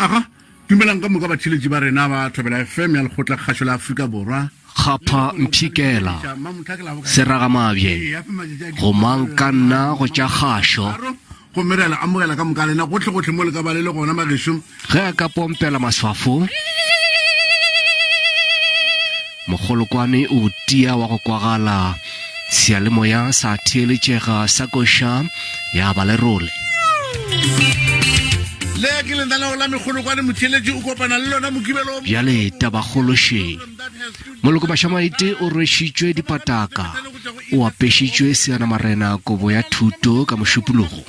Aga, dumelang ka moka batheeletši ba rena ba Thobela FM ya Lekgotla Kgašo la Afrika Borwa. Kgapha Mphikela, Seragamabje, Gomang ka nna go tša kgašo. Gomme re a le amogela ka moka lena gohlegohle mo le ka ba le le gona magešo. Ge a ka pompela maswafo, mogolokwane o tia wa go kwagala, seyalemoya sa theeletšega sa koša ya ba lerole. Le ke lenaneo la megolokwane motheeletši o kopana le lona Mokibelo. Bjale tabakgolo še. Moloko Mašamaite o rwešitšwe dipataka, o apešitšwe seanamarena kobo ya thuto ka Mošupologo.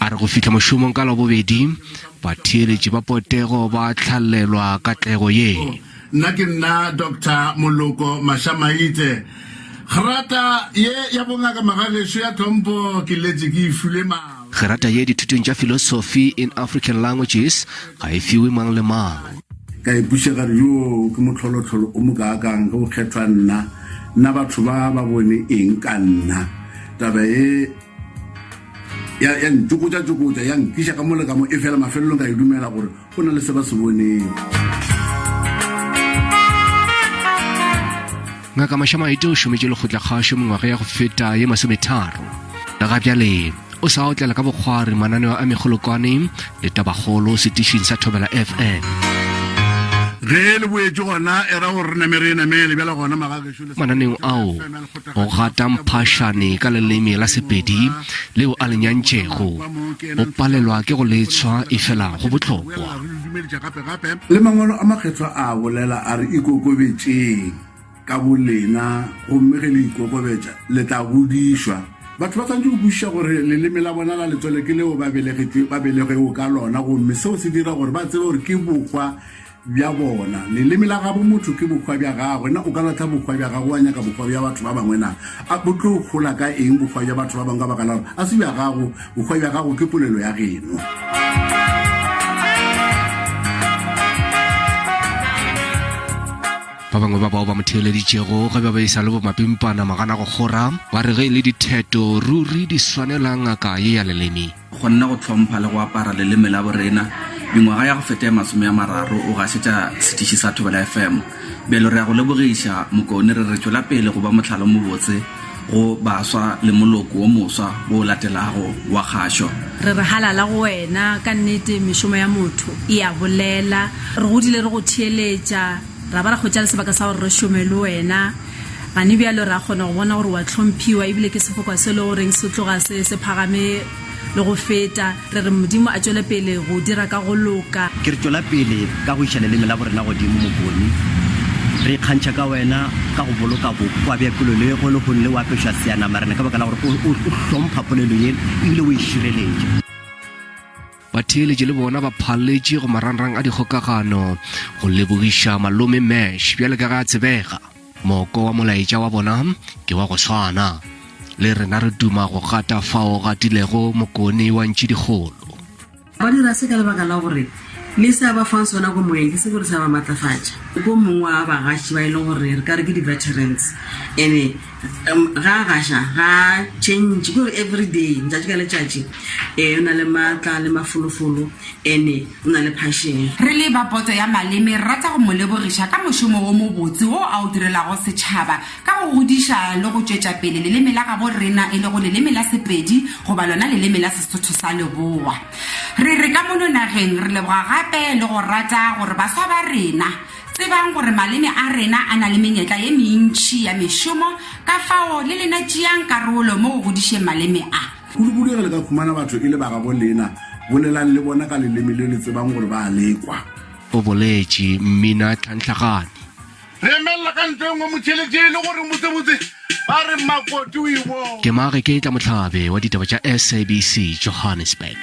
A re go fihla mošomong ka Labobedi, batheeletši ba potego ba hlallelwa katlego ye. Nna ke nna Doctor Moloko Mashamaite. Grata ye ya bongaka magagešo ya tlhompho ke letše ke e filwe maaba. Grata ye dithutong tša Philosophy in African Languages ga e fiwe mang le mang. Ka ipuša ka re, Yoo ke mohlolohlolo o mokaakang ge o kgethwa nna! Nna batho ba ba bone eng ka nna? Taba ye ya, ya ntšokotša-tšokotša, ya nkiša ka mo le ka mo, efela mafelelong ka e dumela gore go na le se ba se bonego. Ngaka Mashamaite o šometše lekgotlakgašo mengwaga ya go feta ye masometharo. Le ga bjale o sa otlela ka bokgwari mananeo a megolokwane le tabakgolo setišing sa Thobela FM. Ge le boetše gona e ra gore re name re e namele bjale gona magagešo le Mananeong ao o gata mphašane ka leleme la Sepedi leo a le nyantšego. O palelwa ke go le tshwa efela go bohlokwa. Le Mangwalo a Makgethwa a bolela a re, Ikokobetšeng ka bolena, gomme ge le ikokobetša, le tla godišwa. Batho ba swanetše go kwešiša gore leleme la bona la letswele ke leo ba belegwego ka lona, gomme seo se dira gore ba tsebe gore ke bohwa bja bona. Leleme la gabo motho ke bohwa bja gagwe. Na o ka lahla bohwa bja gago wa nyaka bohwa bja batho ba bangwe? Na a bo tlo gola ka eng bohwa bja batho ba bangwe ka baka la gore a se bja gago? Bohwa bja gago ke polelo ya geno. Ba bangwe ba bao ba mo theeleditšego ge ba be e sa le bomapimpana magana go kgora ba re ge e le ditheto ruri di swanela ngaka ye ya leleme. Kgonne go hlompha le go apara leleme la borena mengwaga ya go feta e 30 o gašetša setiši sa Thobela FM. Bjalo re a go lebogiša Mokone re re tšwela pele go ba mohlala o mobotse go baswa le moloko wo moswa wo o latelago wa kgašo. Re re halala go wena, ka nnete mešomo ya motho e a bolela. Re godile re go theeletša, ra ba ra hwetša le sebaka sa gore re šome le wena. Gane bjalo re a kgona go bona gore o a hlomphiwa ebile ke sefoka se e le goreng se tloga se se phagame le go feta. Re re Modimo a tšwele pele go dira ka go loka. Ke re tšwela pele ka go iša leleme la borena godimo, Mokoni. Re ikgantšha ka wena ka go boloka bokwa bja polelo ye go lehono le o apešwa seanamarena ka baka la gore o, o, o hlompha polelo ye ebile o e šireletša. Batheeletši le bona ba phalletše go marangrang a dikgokagano go lebogiša Malome Mash bjale ka ge a tsebega. Moko wa molaetša wa bona ke wa go swana. Le rena re duma go gata fao gatilego mokone wa ntši dikgolo. Ba dira se ka lebaka la gore le se a ba fang sona ko moyeng ke se gore sa ba matlafatša. Ke o mongwe wa bagaši ba e leng gore re ka re ke di-veterans and-e ga a gaša ga a change, ke gore everyday, letšatši ka letšatši um o na le maatla le mafolofolo and-e o na le passion. Re le ba Poto ya Maleme re rata go mo lebogiša ka mošomo wo mobotse wo a o direlago setšhaba ka go godiša le go tšwetša pele leleme la gabo rena e lego leleme la Sepedi goba lona leleme la Sesotho sa Leboa. Re re ka mono nageng re leboga gape le go rata gore baswa ba rena tsebang gore maleme a rena a na le menyetla ye mentši ya mešomo ka fao le lena tšeang karolo mo go godišeng maleme a. Kudukudu ge le ka khumana batho e le ba gabo lena, bolelang le bona ka leleme le le tsebang gore ba a le kwa. O boletše mmina tlhanhlagane. Re emelela ka ntlo e nngwe motheletše e le gore botsebotse ba re Makoti o e bone. Ke Mage Ke Tla Mohlabe wa ditaba tša SABC, Johannesburg.